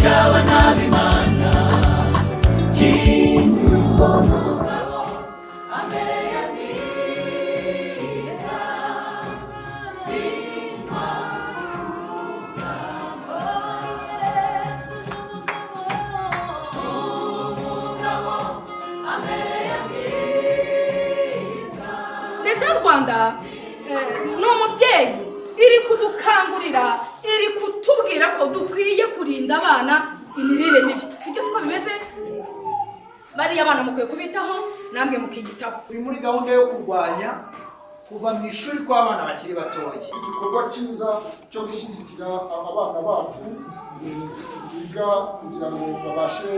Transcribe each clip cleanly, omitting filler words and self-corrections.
Cy'abana b'Imana umugabo amereye mwiza. Umugabo amereye mwiza. Leta y'u Rwanda ni umubyeyi, iri kudukangurira, iri kutubwira ko dukwiye kurinda abana imirire mibi. Sibyo? Siko bimeze? Bariya bana mukwiye kubitaho, namwe mukiyitaho. Turi muri gahunda yo kurwanya kuva mu ishuri kw'abana bakiri batoya. Igikorwa cyiza cyo gushyigikira abana bacu biga kugira ngo babashe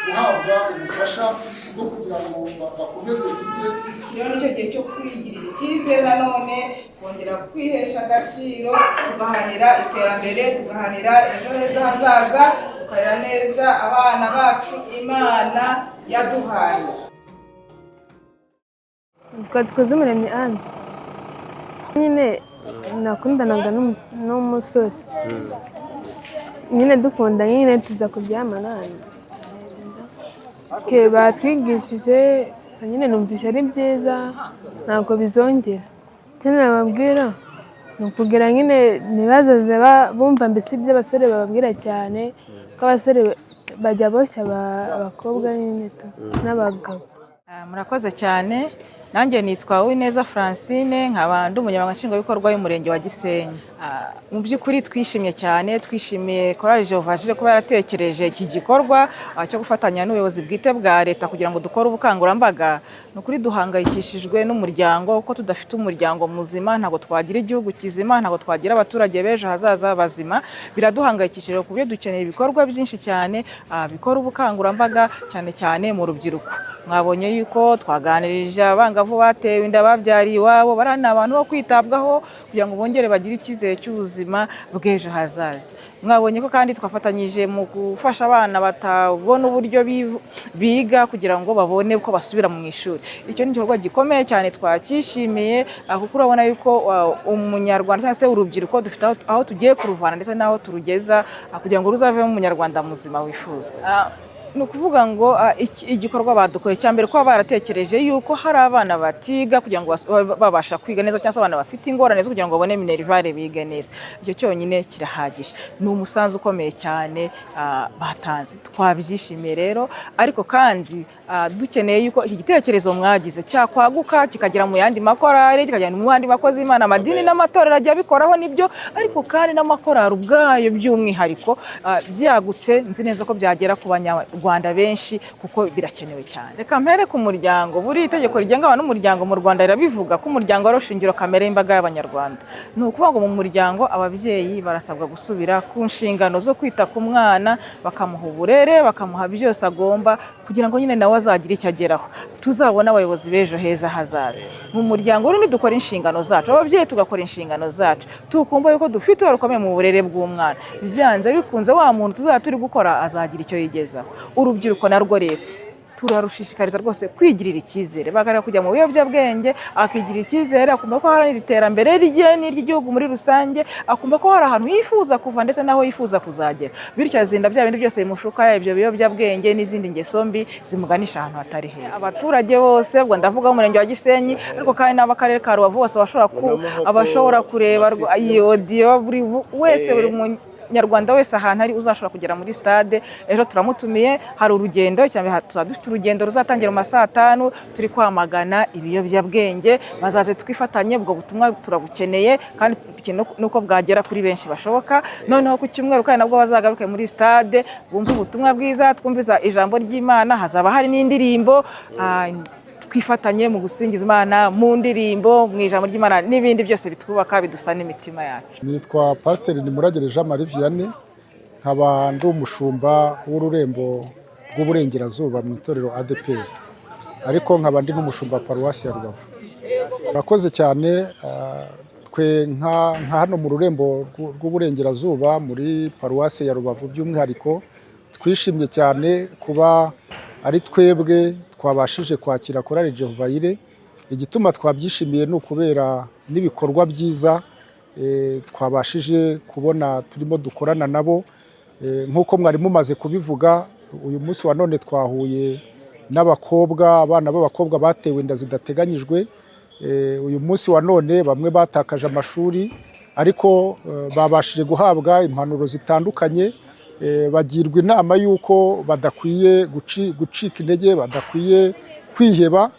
guhabwa ubufasha bwo kugira ngo bakomeze bige. Iki rero nicyo gihe cyo kwigirira icyizere, nanone kongera kwihesha agaciro, tugaharanira iterambere, tugaharanira ejo heza hazaza, tukarera neza abana bacu Imana yaduhaye. Twari Umuremyi Ange. Nyine nakundanaga n'umusore nyine, dukundanye nyine, tuza kuryamana. Ke batwigishije gusa nyine, numvise ari byiza, ntabwo bizongera. Icyo nababwira ni ukugira nyine ntibazaze bumva mbese ibyo abasore bababwira cyane, ko abasore bajya boshya abakobwa nyine tu n'abagabo. Murakoze cyane. Nanjye nitwa Uwineza Francine, nkaba ndi umunyamabanga nshingwabikorwa y'Umurenge wa Gisenyi. Mu by'ukuri twishimye cyane, twishimiye Korali Jehovah Jireh kuba yaratekereje iki gikorwa cyo gufatanya n'ubuyobozi bwite bwa leta kugira ngo dukore ubukangurambaga. Ni ukuri duhangayikishijwe n'umuryango, kuko tudafite umuryango muzima ntabwo twagira igihugu kizima, ntabwo twagira abaturage b'ejo hazaza bazima. Biraduhangayikishije ku buryo dukeneye ibikorwa byinshi cyane bikora ubukangurambaga, cyane cyane mu rubyiruko. Mwabonye yuko twaganirije abangavu batewe inda babyariye iwabo. Bariya ni abantu bo kwitabwaho kugira ngo bongere bagire icyizere cy'ubuzima bw'ejo hazaza. Mwabonye ko kandi twafatanyije mu gufasha abana batabona uburyo biga kugira ngo babone uko basubira mu ishuri. Icyo ni igikorwa gikomeye cyane, twacyishimiye, kuko urabona yuko umunyarwanda cyangwa se urubyiruko dufite aho tugiye kuruvana ndetse n'aho turugeza, kugira ngo ruzavemo umunyarwanda muzima wifuza. Ni ukuvuga ngo igikorwa badukoreye cya mbere, kuba baratekereje yuko hari abana batiga kugira ngo babe babasha kwiga neza, cyangwa se abana bafite ingorane zo kugira ngo babone minerval bige neza, icyo cyonyine kirahagije, ni umusanzu ukomeye cyane batanze. Twabyishimiye rero, ariko kandi dukeneye yuko iki gitekerezo mwagize cyakwaguka kikagera mu yandi makorari, kikagera mu yandi bakozi b'Imana. Amadini n'amatorero ajya abikoraho, nibyo, ariko kandi n'amakorari ubwayo by'umwihariko, byagutse, nzi neza ko byagera ku Banyarwanda benshi, kuko birakenewe cyane. Reka mpere ku muryango. Buri itegeko rigenga abantu n'umuryango mu Rwanda rirabivuga ko umuryango ari shingiro kamere y'imbaga y'Abanyarwanda. Ni ukuvuga ngo mu muryango ababyeyi barasabwa gusubira ku nshingano zo kwita ku mwana, bakamuha uburere, bakamuha byose agomba kugira ngo nyine nawe azagire icyo ageraho, tuzabone abayobozi b'ejo heza hazaza. Mu muryango rero dukora inshingano zacu, ababyeyi tugakora inshingano zacu, tukumva yuko dufite uruhare rukomeye mu burere bw'umwana, byanze bikunze wa muntu tuzaba turi gukora azagira icyo yigezaho. Urubyiruko narwo rero turarushishikariza rwose kwigirira icyizere, bakareka kujya mu biyobyabwenge, akigirira icyizere, akumva ko haranira iterambere rye n'iry'igihugu muri rusange, akumva ko hari ahantu yifuza kuva ndetse n'aho yifuza kuzagera, bityo azinda bya bindi byose bimushuka, ibyo biyobyabwenge n'izindi ngeso mbi zimuganisha ahantu hatari heza. Abaturage bose, ubwo ndavuga Umurenge wa Gisenyi, ariko kandi n'ab'Akarere ka Rubavu bose, abashobora kureba iyi audio, buri wese, buri Munyarwanda wese ahantu ari uzashobora kugera muri stade ejo, turamutumiye. Hari urugendo cyane, tuzaba dufite urugendo ruzatangira mu ma saa 5 turi kwamagana ibiyobyabwenge. Bazaze twifatanye ubwo butumwa, turabukeneye kandi dukeneye nuko bwagera kuri benshi bashoboka. Noneho ku cyumweru kandi nabwo bazagaruke muri stade, bumve ubutumwa bwiza, twumviza ijambo ry'Imana, hazaba hari n'indirimbo, twifatanye mu gusingiza Imana mu ndirimbo, mu ijambo ry'Imana n'ibindi byose bitwubaka, bidusana imitima yacu. Nitwa Pasiteri Nimuragire Jean Marie Vianney, nkaba ndi umushumba w'Ururembo rw'Uburengerazuba mu itorero ADEPR, ariko nkaba ndi n'umushumba wa Paruwasi ya Rubavu. Murakoze cyane. Twe nka hano mu Rurembo rw'Uburengerazuba muri Paruwasi ya Rubavu by'umwihariko, twishimye cyane kuba ari twebwe twabashije kwakira Korali Jehovah Jireh. Igituma twabyishimiye ni ukubera n'ibikorwa byiza twabashije kubona turimo dukorana nabo. Nk'uko mwari mumaze kubivuga, uyu munsi wa none twahuye n'abakobwa, abana b'abakobwa batewe inda zidateganyijwe. Uyu munsi wa none bamwe batakaje amashuri, ariko babashije guhabwa impanuro zitandukanye, bagirwa inama y'uko badakwiye gucika intege, badakwiye kwiheba,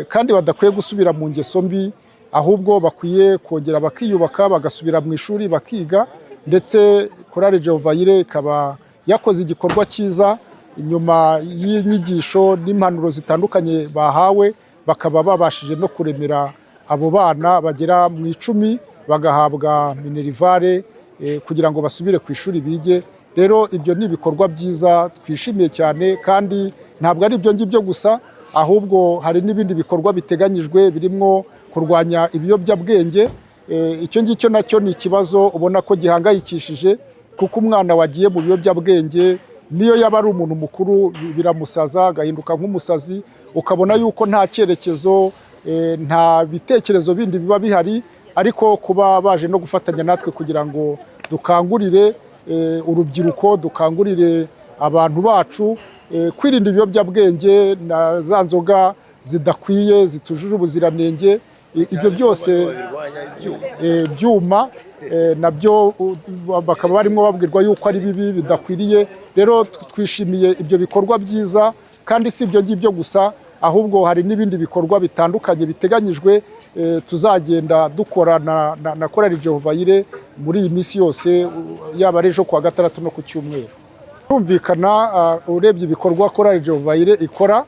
kandi badakwiye gusubira mu ngeso mbi, ahubwo bakwiye kongera bakiyubaka, bagasubira mu ishuri bakiga. Ndetse Korali Jehovah Jireh ikaba yakoze igikorwa cyiza nyuma y'inyigisho n'impanuro zitandukanye bahawe, bakaba babashije no kuremera abo bana bagera mu 10, bagahabwa minerval kugira ngo basubire ku ishuri bige. Rero ibyo ni ibikorwa byiza twishimiye cyane, kandi ntabwo ari ibyo ngibyo gusa, ahubwo hari n'ibindi bikorwa biteganyijwe birimo kurwanya ibiyobyabwenge. Icyo ngicyo nacyo ni ikibazo ubona ko gihangayikishije, kuko umwana wagiye mu biyobyabwenge, niyo yaba ari umuntu mukuru, biramusaza agahinduka nk'umusazi, ukabona yuko nta cyerekezo, nta bitekerezo bindi biba bihari. Ariko kuba baje no gufatanya natwe kugira ngo dukangurire urubyiruko, dukangurire abantu bacu kwirinda ibiyobyabwenge na za nzoga zidakwiye, zitujuje ubuziranenge, ibyo byose byuma nabyo bakaba barimo babwirwa yuko ari bibi, bidakwiriye. Rero twishimiye ibyo bikorwa byiza, kandi si ibyo ngibyo gusa, ahubwo hari n'ibindi bikorwa bitandukanye biteganyijwe tuzagenda dukora na Korali Jehovah Jireh muri iyi minsi yose, yaba ari ejo kuwa gatandatu no ku cyumweru. Birumvikana, urebye ibikorwa Korali Jehovah Jireh ikora,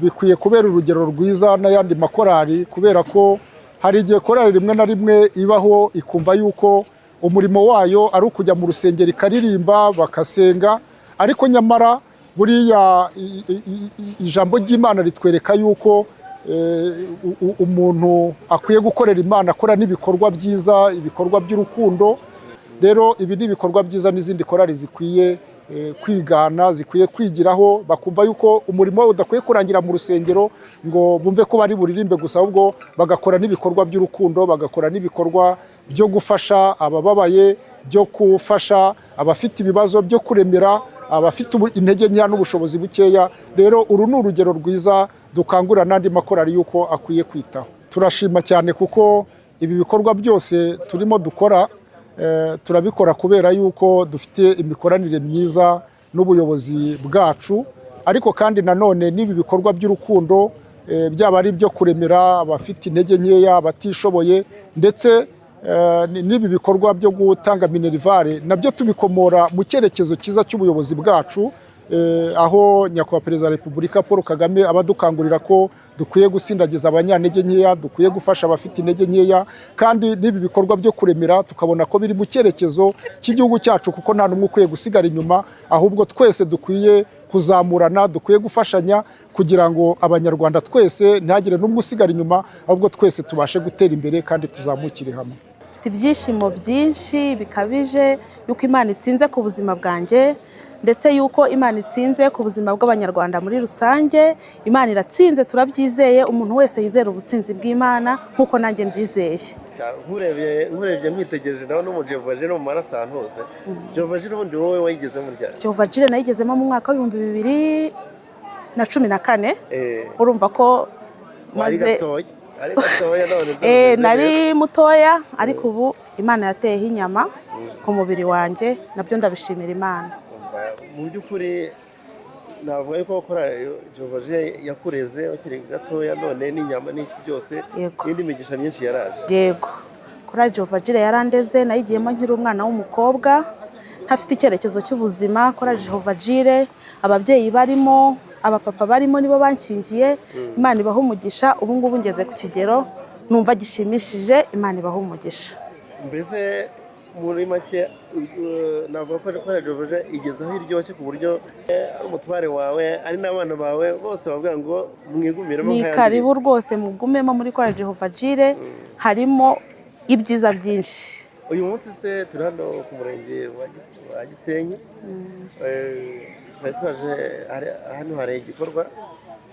bikwiye kubera urugero rwiza n'ayandi makorali, kubera ko hari igihe korali rimwe na rimwe ibaho ikumva yuko umurimo wayo ari ukujya mu rusengero ikaririmba bakasenga, ariko nyamara buriya ijambo ry'Imana ritwereka yuko umuntu akwiye gukorera Imana akora n'ibikorwa byiza, ibikorwa by'urukundo. Rero ibi ni ibikorwa byiza n'izindi korali zikwiye kwigana, zikwiye kwigiraho, bakumva yuko umurimo udakwiye kurangira mu rusengero ngo bumve ko bari buririmbe gusa, ahubwo bagakora n'ibikorwa by'urukundo, bagakora n'ibikorwa byo gufasha abababaye, byo gufasha abafite ibibazo, byo kuremera abafite intege nkeya n'ubushobozi bukeya. Rero uru ni urugero rwiza dukangurira n'andi makorali yuko akwiye kwitaho. Turashima cyane kuko ibi bikorwa byose turimo dukora, turabikora kubera yuko dufite imikoranire myiza n'ubuyobozi bwacu. Ariko kandi nanone n'ibi bikorwa by'urukundo, byaba ari ibyo kuremera abafite intege nkeya, abatishoboye, ndetse n'ibi bikorwa byo gutanga minerval, nabyo tubikomora mu cyerekezo cyiza cy'ubuyobozi bwacu, aho Nyakubahwa Perezida wa Repubulika Paul Kagame aba adukangurira ko dukwiye gusindagiza abanyantege nkeya, dukwiye gufasha abafite intege nkeya. Kandi n'ibi bikorwa byo kuremera tukabona ko biri mu cyerekezo cy'igihugu cyacu, kuko nta n'umwe ukwiye gusigara inyuma, ahubwo twese dukwiye kuzamurana, dukwiye gufashanya kugira ngo Abanyarwanda twese ntihagire n'umwe usigara inyuma, ahubwo twese tubashe gutera imbere kandi tuzamukire hamwe. Mfite ibyishimo byinshi bikabije yuko Imana itsinze ku buzima bwanjye, ndetse yuko Imana itsinze ku buzima bw'Abanyarwanda muri rusange. Imana iratsinze, turabyizeye. Umuntu wese yizera ubutsinzi bw'Imana nk'uko nanjye mbyizeye. Nkurebye nkwitegereje, nawe no mu Jehovah Jireh no mu maraso ahantu hose. Jehovah Jireh ubundi wowe wayigezemo ryari? Jehovah Jireh nayigezemo mu mwaka wa 2014. Urumva ko Wari maze gatoya, ari gatoya none. Nari mutoya, ariko ubu Imana yateyeho inyama ku mubiri wanjye, nabyo ndabishimira Imana. Mu by'ukuri navuga yuko korali Jehovah Jireh yakureze ukiri gatoya, none n'inyama n'iki byose n'indi migisha myinshi yaraje. Yego, Korali Jehovah Jireh yarandeze. Nayigiyemo nkiri umwana w'umukobwa ntafite icyerekezo cy'ubuzima. Korali Jehovah Jireh, ababyeyi barimo, abapapa barimo, nibo banshyingiye. Imana ibaha umugisha. Ubu ngubu ngeze ku kigero numva gishimishije. Imana ibaha umugisha. Mbese muri make navuga ko korali Jehovah Jireh igeze aho iryoshye, ku buryo ari umutware wawe, ari n'abana bawe bose bavuga ngo mwigumiremo. Ni nk'ayandi. karibu rwose, mugumemo muri Korali Jehovah Jireh, harimo ibyiza byinshi. Uyu munsi se turi hano ku murenge wa Gisenyi. Twari twaje hano, hari igikorwa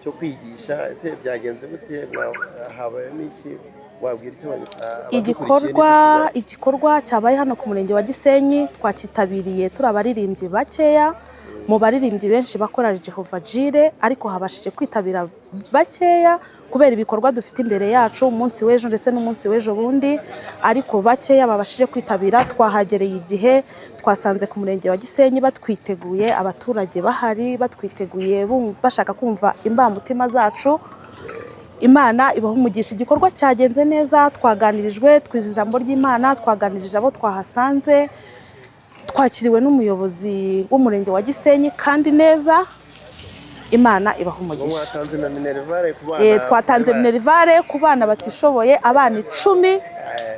cyo kwigisha. Ese byagenze gute? Habayemo iki? Wabwira icyo abadukurikiye Igikorwa n'inshuti zawe? Igikorwa cyabaye hano ku murenge wa Gisenyi twakitabiriye turi abaririmbyi bakeya mu baririmbyi benshi bakora Jehova Jireh, ariko habashije kwitabira bakeya kubera ibikorwa dufite imbere yacu umunsi w'ejo ndetse n'umunsi w'ejo bundi, ariko bakeya babashije kwitabira. Twahagereye igihe, twasanze ku murenge wa Gisenyi batwiteguye, abaturage bahari batwiteguye, bashaka kumva imbamutima zacu. Imana ibaha umugisha. Igikorwa cyagenze neza, twaganirijwe, twize ijambo ry'Imana, twaganirije abo twahasanze, twakiriwe n'umuyobozi w'umurenge wa Gisenyi kandi neza. Imana ibaha Ngo umugisha. mwatanze na minerval ku bana? Twatanze minerval ku bana batishoboye, abana 10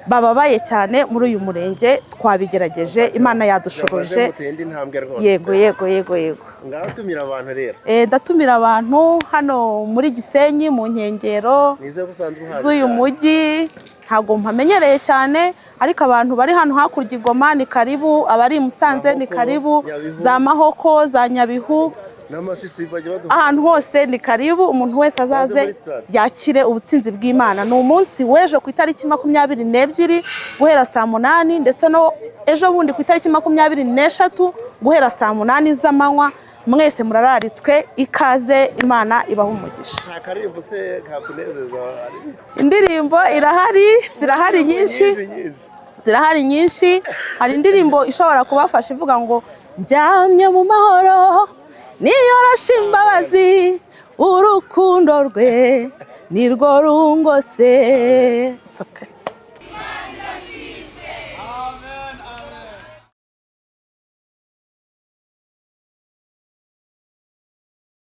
bababaye cyane muri uyu murenge. Twabigerageje, Imana yadushoboje. Muteye indi ntambwe rwose. Yego. Ngaho tumira abantu rero. Ndatumira abantu hano muri Gisenyi mu nkengero Nizeye ko usanzwe uhazi z'uyu cyane. mujyi. Ntabwo mpamenyereye cyane, ariko abantu bari hano hakurya i Goma ni karibu, abari i Musanze ni Mahoko, karibu, Nyabihu. za Mahoko, za Nyabihu, n'Amasisi bajya baduha. Ahantu hose ni karibu. Umuntu wese azaze muri stade. yakire ubutsinzi bw'Imana. Ni umunsi w'ejo ku itariki 22 guhera saa 8, ndetse no ejo bundi ku itariki 23 guhera saa 8 z'amanywa. Mwese murararitswe, ikaze, Imana ibaha umugisha. Nta karirimbo se kakunezeza? Indirimbo irahari, zirahari nyinshi. Nyinshi nyinshi. Zirahari nyinshi. Hari indirimbo ishobora kubafasha ivuga ngo: "Ndyamye mu mahoro, niyoroshe imbabazi, urukundo rwe nirwo rungose." It's okay.